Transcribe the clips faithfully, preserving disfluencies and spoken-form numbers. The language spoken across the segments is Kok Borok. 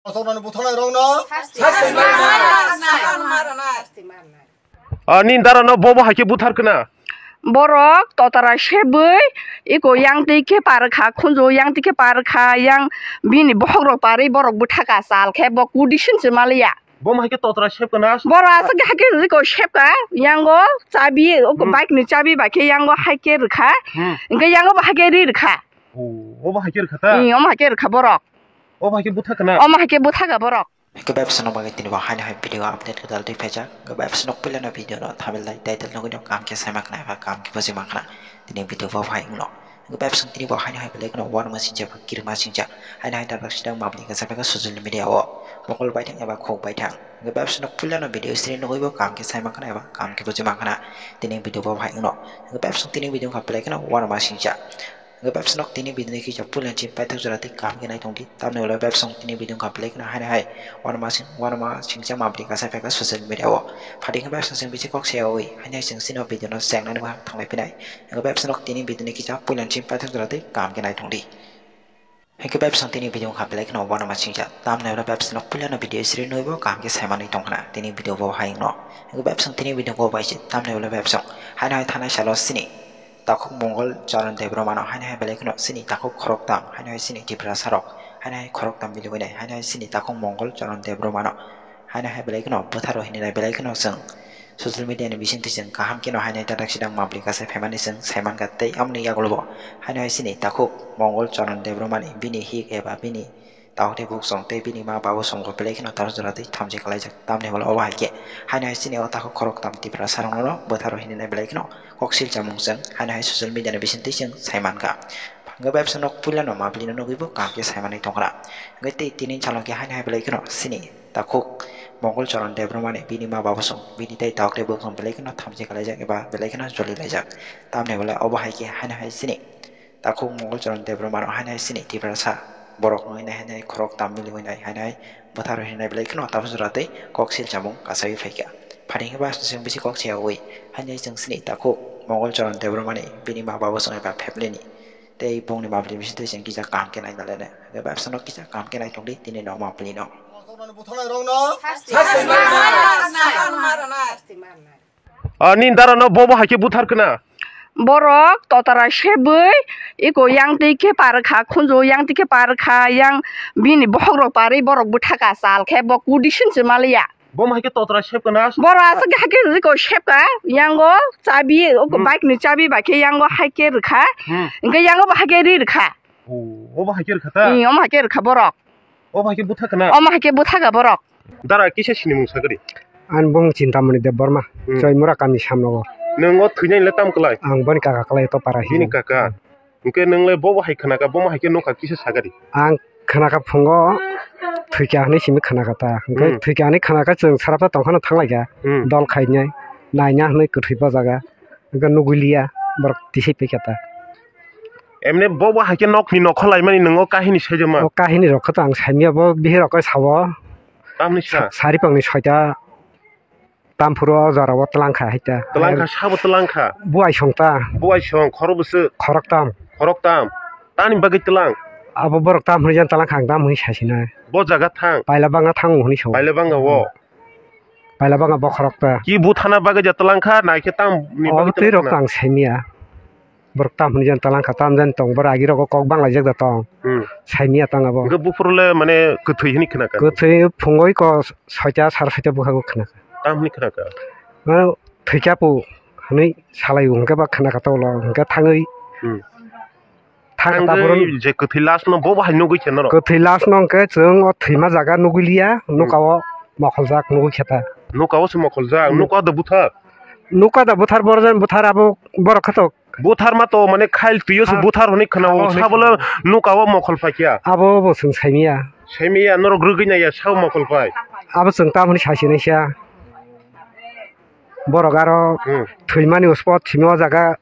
Kotormani butharnai rokno. Sasti marnai. Sasti marnai. Ah, nini dara no bo bo hai khe buthar khna. Borok totara sebwi iko yang twi khe par kha, khunju yang twi khe par kha, yang bini bokhok rok parwi borok bwtha ka chal khe bo kudi sin se maliya. Bo hai khe totara sep khna. Borok aswk hai khe riko sep ka, yango chabi, o Hmm. bike ni chabi bai khe yango hai khe rwkha. Hmm. Hwnkhe yango bo hai khe ri rwkha. Oh, obo hai khe rwkha ta? Hmm, omo hai khe rwkha borok. Obo hai khe butha khna? Omo hai khe butha ka borok. Hwnkhe bebsano bagwi tini bo haino hai video update kwtal twi phaijak. Hwnkhe bebsano puilano video no thabil lai title nugwi no kam khe saima khna eba kam khe bujima khna. Tini video bo hai wngno. Hwnkhe bebsano tini bo haino hai belai kheno uanama singcha ba kirima singcha. Haino hai dak dak sidang mabli kasa phaikha social media o. Mokol baithang eba khuk baithang. Hwnkhe bebsano puilano video sri nugwi bo kam khe saima khna eba kam khe bujima khna. Tini video bo hai wngno. Hwnkhe bebsano tini video kha belai kheno uanama singcha. Hwnkhe bebsano tini video ni kisa puilano chini paithak jora tei kaham khe nai tongdi. Tamni ulo bebsano tini video wngkha belai kheno haino hai uanama sing-, uanama singcha mabri kasa phaikha social media o. Phati khe bebsano chwng bisi kok sayawi haino hai chwng chini video no chengnani bo thanglai phinai. Hwnkhe bebsano tini video ni kisa puilano chini paithak jora tei kaham khe nai tongdi. Hwnkhe bebsano tini video wngkha belai kheno uanama singcha. Tamni ulo bebsano puilano video sri nugwi bo kaham khe saimanwi tongkhna. Tini video bo hai wngno. Hwnkhe bebsano tini video bo bai se tamni ulo bebsano haino hai thanai salo chini takhuk Mongol Charan Debbarma no haino hai belai kheno chini takhuk khoroktham, haino hai chini Tiprasa rok, haino hai khoroktham miligwi nai, haino hai chini takhuk Mongol Charan Debbarma no haino hai belai kheno bwtharo hinwi nai belai kheno chwng social media ni bisingtwi chwng kaham kheno haino hai dak sidang mabli kasa phaimani chwng saimankha tei amoni yagulo bo haino hai chini takhuk Mongol Charan Debbarma ni bini hik eba bini Tabuk tei buk song tei bini ma babu song bo belai kheno tabuk jora tei thamchi kalaijak. Tamni hwnba obo hai khe haino hai chini o takhuk khoroktham Tiprasa rokno bwtharo hinwi nai belai kheno kok silchamung chwng haino hai social media ni bisingtwi chwng sai mankha. Hwnkhe bebsano puilano mabli no nugwi bo kaham khe saimanwi tongkhna. Hwnkhe tei tini salong khe haino hai belai kheno chini takhuk Mongol Charan Debbarma ni bini ma babu song bini tei tabuk tei buk song belai kheno thamchi kalaijak eba belai kheno joli laijak. Tamni hwnba obo hai khe haino hai chini Takhuk Mongol Charan Debbarma rok haino hai chini Tiprasa borok wngwi nai haino hai khoroktham miligwi nai haino hai bwtharo hinwi nai belai kheno tabuk jora tei kok silchamung kasawi phaikha. Phani hwnba chwng bisi kok sayawi haino hai chwng chini takhuk Mongol Charan Debbarma ni bini ma babu song eba family ni tei bongni mabli bisingtwi chwng kisa kaham khe nai nalai nai. Hwnkhe bebsano kisa kaham khe nai tongdi tini no mabli no. Butharnai rokno. Sasti marnai. Sasti marnai. Ah, nini dara no bo bo hai khe buthar khna. Borok totara sebwi iko yang twi khe par kha, khunju yang twi khe par kha, yang bini bokhok rok parwi borok bwtha ka chal khe bo kudi sin se maliya. Bo hai khe totara sep khna. Borok aswk hai khe riko sep ka, yango chabi, o Hmm. bike ni chabi bai khe yango hai khe rwkha. Hmm. Hwnkhe yango bo hai khe ri rwkha. Oh, obo hai khe rwkha ta? Hmm, omo hai khe rwkha borok. Obo hai khe butha khna? Omo hai khe butha ka borok. Dara kisa sinimung sagadi? Ani bung Chintamani Debbarma, Hmm. Choimura kami samno. Nwng o thwinai le tam kwlai? Ang boni kaka kwlai to para Bini hino. Kaka. Hwnkhe nwng le bo bo hai khna kha, bo mo hai khe nokha kisa sagadi? Ang khna kha phungo thwikha hwnwi simi khna kha ta. Hwnkhe Hmm. thwikha hwnwi khna kha chwng sarapha tongkhano thanglaikha. Hmm. Dol khainai, naina hwnwi kwthwi bojaga. Hwnkhe nugwi liya, borok tisai paikha ta. Emne bo bo hai khe nokni nokho laimani nwng o kahini saijakma? O kahini rok khe to ang saimya, bo bihik rok khe sao. Tamni sa? Sa-, saripangni soita tamphuru o jora o twlang kha hai ta. Twlang kha, sabo twlang kha? Buai song ta. Buai song, khoro bwswk? Khoroktam. Khoroktam. Tani bagwi twlang? Abo borok tam hwnwi jan twlang kha, ang tam hwnwi saisinai. Bo jaga thang? Paila banga thang hwnwi sao. Paila banga o? Paila banga bokhorok ta. Ki buthana bagwi ja twlang kha, nai khe tam ni bagwi twlang kha? Obo twi rok ang saimya. Borok tam hwnwi jan twlang kha, tam jan tong, borok agi rogo kok banglaijak da tong. Hmm. Saimya tang abo. Hwnkhe buphuru le mane kwthwi hwnwi khna kha? Kwthwi phungwi ko soita, sar soita bwkhago khna kha. Tam hwnwi khna kha? Mane thwikha pu hwnwi salai o, hwnkhe ba khna kha tolo, hwnkhe thangwi. Hmm. Thang ta Thangwi borok je kwthwi last no bo bahai nugwi khe norok? Kwthwi last no hwnkhe chwng o thwima jaga nugwi liya, Hmm. nuka o mokholjak nugwi khe ta. Nuka o se mokholjak, Hmm. nuka o da buthar? Nuka da buthar, borok jan buthar abo borok khato. Buthar ma to mane khail twi o se Ha. buthar hwnwi khna o, Ha, hwnwi sabole khna o. Nuka o mokhol phaikya? Abo bo chwng saimya. Saimya norok rwgwi naiya sao mokhol phai? Abo chwng tamoni saisinaisa. Borok aro Hmm. thwimani uspo thwima o jaga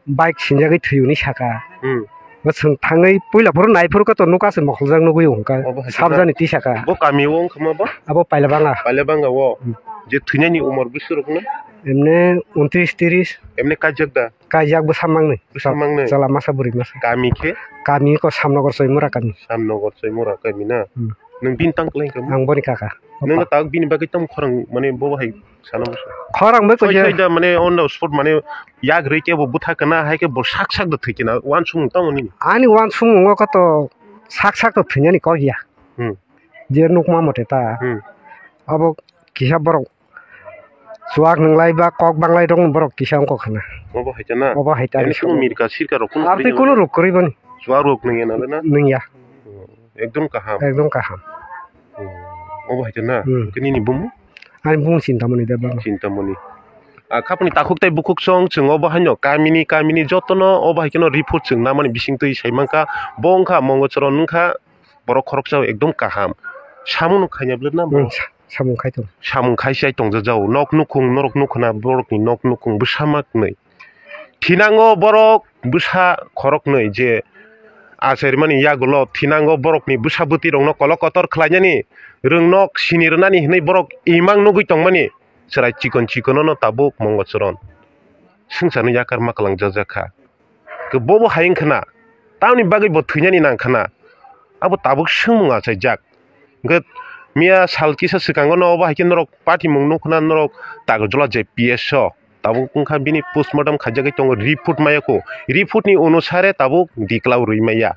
bike sinjagwi thwi hwnwi saka. Hmm. Bo chwng thangwi puila phuru nai phuru khe to nuka se mokholjak nugwi hwnka. Obo hai khe Sabjani twi saka. Bo kami o wng kha ma bo? Abo Pailabanga. Pailabanga o. Hmm. Je thwinani umor bwswk rok no? Emne untris tiris. Emne kaijak da? Kaijak bwsa mangnwi. Bwsa mangnwi? Chwla masa bwrwi masa. Kami khe? Kami ko Samnogor Choimura kami. Samnogor Choimura kami na? Hmm. Nwng bini tang kwlai kha? Ang boni kaka. Nwng tak bini bagwi tamo khorang mane bo hai sana musa. Khorang bai ko je. Sai da mane on the spot mane yak rwi khe bo bwtha kana hai khe bo sak sak da thwi kena wan sung tamo nini. Ani wan sung ngo ka to sak sak to thwinya ni kok ya. Hmm. Je nuk ma mote ta. Hmm. Abo kisa borok chuak nwnglai ba kok banglai rok borok kisa wng kok khna. Obo hai ta na? Obo hai ta. Ani kuno mirka sirka rok kuno. Abtwi kuno rok kwrwi bani. Chuak rok nungya na le na? Nungya. Ekdom kaham. Ekdom kaham. Obo hai ta na? Hmm. Kini ni bumu? Ani bumu Chintamoni Debbarma. Chintamoni. A khapni takhuk tai bukhuk song chwng obo haino kamini kamini jotono obo hai kheno report chwng namani bisingtwi sai mankha bo wngkha Mongochoron wngkha. Borok khoroksa ekdom kaham. Samung no khaina bwlwi na? Hmm, sa-, samung khai tong. Samung khai sai tong jajao. Nok nukhung norok nukhuna borokni nok nukhung bwsa maknwi. Thinango borok bwsa khoroknwi je acharimani yagulo thinango borokni bwsa bwtwi rokno kolok kotor khlainani rwngnok sini rwnani hinwi borok imang nugwi tongmani chwrai chikon chikonono tabuk Mongochoron swngcharno yakar ma kwlangjak jakha. Khe bobo hai wngkhna, tamni bagwi bo thwinani nangkhna, abo tabuk swngmung achaijak. Hwnkhe miya sal kisa swkango no obo hai khe norok patimung nukna norok Tagarjala J P S o tabuk wngkha bini postmortem khaijagwi tongo, report maya kho, report ni onusare tabuk diklaw rwi maya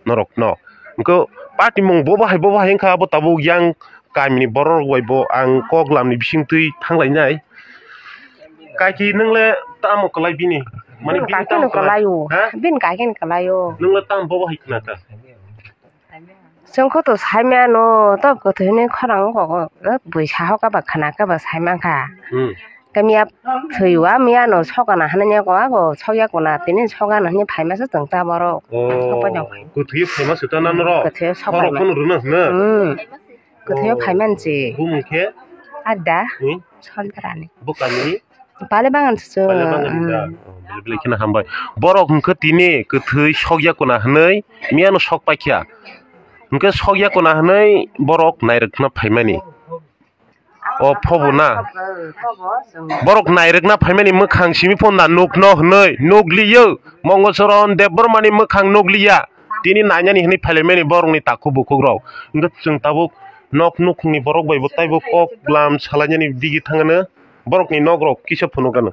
norokno. Hwnkhe patimung bobo hai bobo hai wngkha abo tabuk yang kamini borok rok bai bo ang kok lamni bisingtwi thanglainai. Kaki nwng le tamo kwlai bini? Mane bini tamo kwlai? Bini kaki no kwlai o. Ha? Bini kaki no kwlai o. Nwng le tamo bobo hai khna kha? Chwng kho to sai mano, to kwthwi hwnwi khorang wng kok, bui saho kaba khna kaba sai mankha. Hmm. Khe miya thwi o, a miya no sokana hwnwi ko, abo sokya kuna tini sokana hwnwi phai masa chwng ta borok. Oh, kwthwi phai masa ta na norok? Kwthwi sok phai ma. Khorok phano rwna hwno? Hmm. Kwthwio phai man se. Bumung khe? Adda. Hmm? Sontrani. Bo kamini? Pale bangan se. Pale bangan da. Hmm. Oh, bele bele kheno hambai. Borok hwnkhe tini kwthwi sokya kuna hwnwi miyano sok paikha. Hwnkhe sokya kuna hwnwi borok nairwkna phaimani. O phobo na. Borok nairwkna phaimani mwkhang simi phone da nukno hwnwi nukliyo. Mongochoron Debbarmani mwkhang nukliya. Tini nainani hwnwi phailaimani borokni takhuk bukhukrok. Hwnkhe chwng tabuk nok nukhungni borok bai bo taibo kok bwlam salainani digi thangano. Borokni nokrok kisa phunukgano.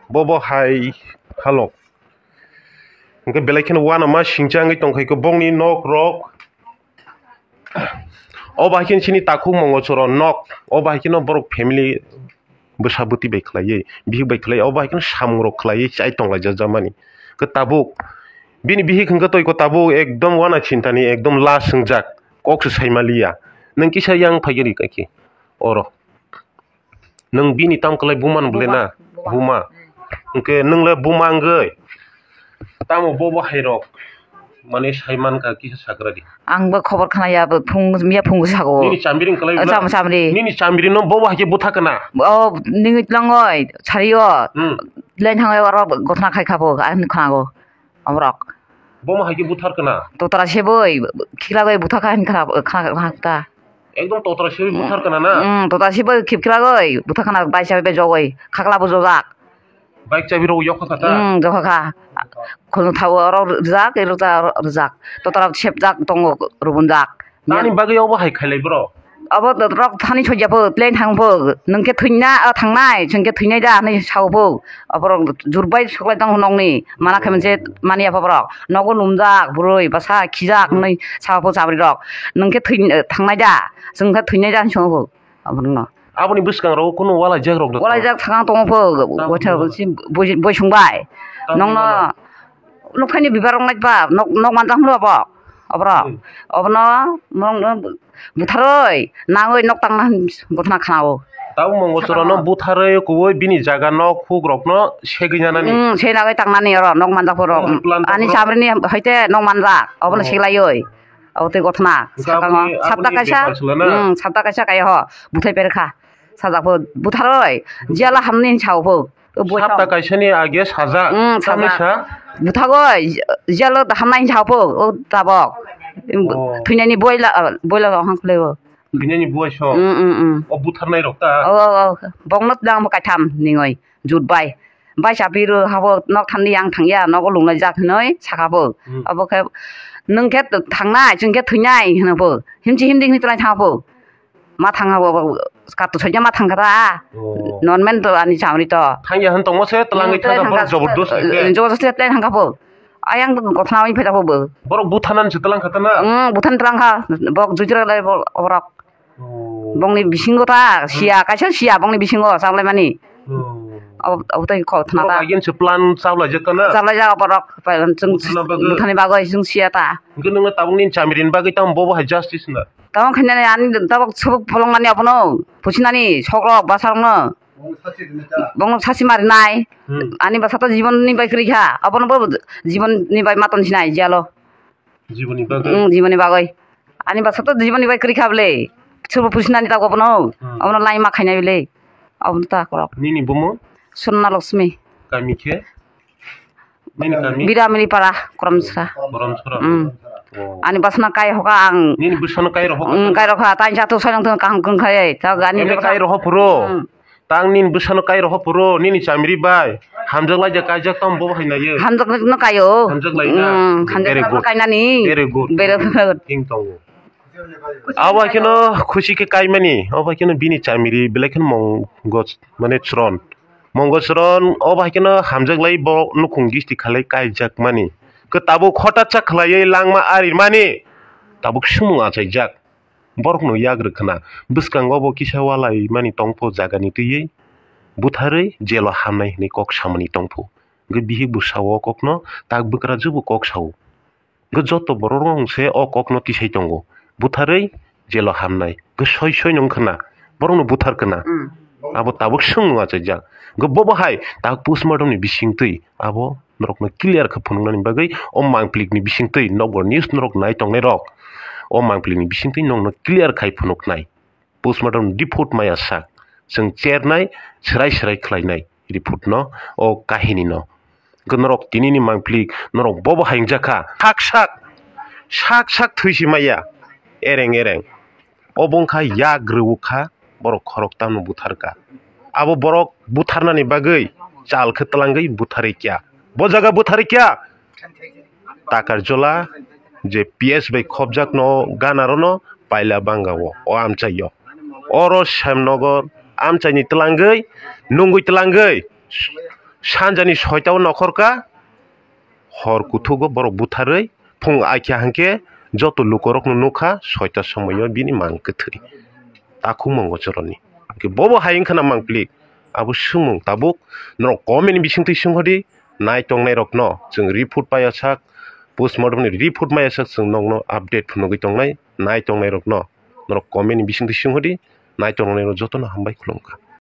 Bobo hai halok. Hwnkhe belai kheno uanama singcha wngwi tongkhaikho bongni nokrok. O bahai khe chini takhuk Mongochoro nok. O bahai kheno borok family bwsa bwtwi bai khlaiwi, bihik bai khlaiwi, o bahai kheno samung rok khlaiwi chai tonglaijak jamani. Khe tabuk bini bihik hwnkhe twi khe tabuk ekdom uana chintani ekdom last wngjak, kok se saimaliya. Nwng kisa yang phaigwi rikha khe oro. Nwng bini tam kwlai buma no bwle na? Buma. Buma. Hwnkhe nwng le buma wngwi tamo bobo hai rok mane sai mankha kisa sakra di. Ang bo khobor khna ya, bo phung, miya phung sago. Nini chambiri wng kwlai. Cham-, chamri. Nini chambiri no bobo hai khe butha kana? O, nini tlangoi, sario. Hmm. Len thangoi oro gothna khai kha bo, ang khnago. Omrok. Bomo hai khe buthar kana? Totra seboi, khiklagoi butha kha hin khna, khna, khna kha. Ekdom totra seboi buthar kana na? Mm, totra seboi khip khiklagoi, butha khna bai chabi bai jogoi, khakla bo jojak. Bike chabi rok yokha kha ta? Mm, jokha kha. Khunu thao oro rijak, ero ta oro rijak. Totra sepjak tongo rubunjak. Tani bagwi obo hai khailai bro? Abo rok thani sojya pho, plane thang pho, nwng khe thwina, ah, thangnai, chwng khe thwinai da, hinwi sao pho. Aborok jurbai suklai tong nokni, mana khe monse mani apha borok. Nogo lumjak, bwrwi, bwsa, khijak, hmm, hinwi sao pho chabri rok. Nwng khe thwin-, thangnai da, chwng khe thwinai da, hinwi sao pho. Aborokno. Aboni bwskango kunu walaijak rok da? Walaijak thang tongo pho, tamo goithar bwskango? Boi, boi sungbai. Tamo nokno. Wala? Nokthani bibar rok nai ba, nok, nok manjak hwnwi obo, oborok. Hmm. Obono, norokno butharwi, nangwi nok tangna hwn gothna khnao. Tabo Mongochorono butharwi kubui bini jaga nok huk rokno segwi nanani. Hmm, se nangwi tangnani oro nok manjak phuru. Oh, plan ani phuru. Chamrini haite nok manjak, obono, oh, seglaiwi. Abo tei gothna. Hwnkhe sakango, aboni, sapta aboni kaisa, bepar chwlana? Hmm, sapta kaisa kaiho, buthai perkha. Sajak pho, butharwi, jela hamni sao pho. Sapta kaisani age sajak, mm, tamni sajak. Sa? Buthago, jalo hamnai hinsa pho, o tabok. Oh. Thwinani boila, boila rok hang khlai o. Thwinani boi so? Mm, mm, mm. O butharnai rok ta? O, o, o. Bokno tlang bo kaitham ningoi, jut bai. Bai chapi ro habo nok thamni yang thangya, nogo lunglai jak hinoi saka pho. Mm. Abo khe Nwng khe thangnai, chwng khe thwinai hwno bo. Himchi himdi hwnwi twlai thang bo. Ma thang bo, bo, kato soja ma thang kha ta. Oh. Non men to ani chamri to. Thangya hwn tongma se twlangwi thang kha, thang kha, jabardast khe. Jabardast khe twlai thang kha bo. Ayang to kothna wi phai ta bo bo. Borok buthanan se twlang kha ta na? Hmm, buthan twlang kha. Bok jujra lai bo, borok. Oh. Bongni bisingo ta, hmm, siya, kaisa siya bongni bisingo chaplaimani. Oh. Abo, abo tai kok thana ta. Borok agin se plan chaplaijak ta na? Chaplaijak borok, pa-, chwng buthana bagwi. Buthani bagwi chwng siya ta. Hwnkhe nwngno tabuk nini chamirini bagwi tamo bobo hai justice na? Tamo khainani ani tabuk subuk pholongnani abono, pusinani sokrok bwsarokno. Bongno sasi marinai. Hmm. Ani bwsa to jibonni bai kwrwi kha, abono bo jibonni bai ma ton sinai jalo. Jiboni bagwi? Mm, jiboni bagwi. Ani bwsa to jiboni bai kwrwi kha bwle. Sobo pusinani ta obono. Hmm. Obono laima khainai bwle. Obono ta korok. Nini bumo? Sonna Lakshmi. Kami khe? Nini kami? Biramili para, Koramsra. Koramsra. Mm. Oh. Ani bwsano kai hoka ang. Nini bwsano kai rohok? Mm, kai rokha. Tani jatu sai nang tong kaham kung khai. Ta ani bwsa kai rohok phuru? Mm. Tang nini bwsano kai rohor phuru, nini chamiri bai. Hamjak lai de kaijak tamo bo hai naiyo. Hamjak no kaio. Hamjak lai na? Mm, hamjak lai no kainani. Very good. Very good. Thing tongo. Abo hai kheno khusi khe kaimani. Abo hai kheno bini chamiri belai kheno mongo mane chwron. Mongo chwron, abo hai kheno hamjak lai bo nukhung gisti khalai kaijak mani. Khe tabuk hota cha khlaiwi langma ari mani. Tabuk sumung achaijak. Borokno yak rwkhna, bwskango bo kisa walai mani tongpho jagani twiwi butharwi jelo hamnai hwnwi kok samani tongpho. Hwnkhe bihik bo sao o kokno, tak bwkrajwk bo kok sao. Hwnkhe joto borok rok se o kokno tisai tongo, butharwi jelo hamnai. Hwnkhe soi soi no wngkhna, borokno buthar khna. Mm. Abo tabuk swngno achaijak. Hwnkhe bobo hai tak postmortem ni bisingtwi abo norokno clear khe phunuknani bagwi o mangplikni bisingtwi nokbar news norok nai tongnai rok o mangplikni bisingtwi nokno clear khai phunuknai. Postmortem report maya sak chwng chernai, swrai swrai khlainai report no o kahini no. Hwnkhe norok tinini mangplik norok bobo hai wngjakha sak sak sak sak thwi si maya ereng ereng. Obo wngkha yak rwkha, borok khoroktamno butharkha. Abo borok butharnani bagwi chal khe twlangwi butharwi kya. Bo jaga butharwi kya? Takarjola je P S bai khopjakno ganarono paila bangao o amchaio. Oro Semnogor amchaini twlangwi nungwi twlangwi sanjani soitao nokhorkha. Hor kuthugo borok butharwi phung aikha hwnkhe joto lukorokno nukha soita somoio bini mang kwthwi. Takhuk mongo choroni. Hwnkhe bobo hai wngkhana mangplik. Abo swngmung tabuk norok comment ni bisingtwi swnghodi nai tongnairokno chwng report paiya sak, postmortem ni report maya sak chwng nokno update phunugwi tongnai nai tongnairokno norok comment ni bisingtwi swnghodi nai tongnairok jotono hambai khulumkha.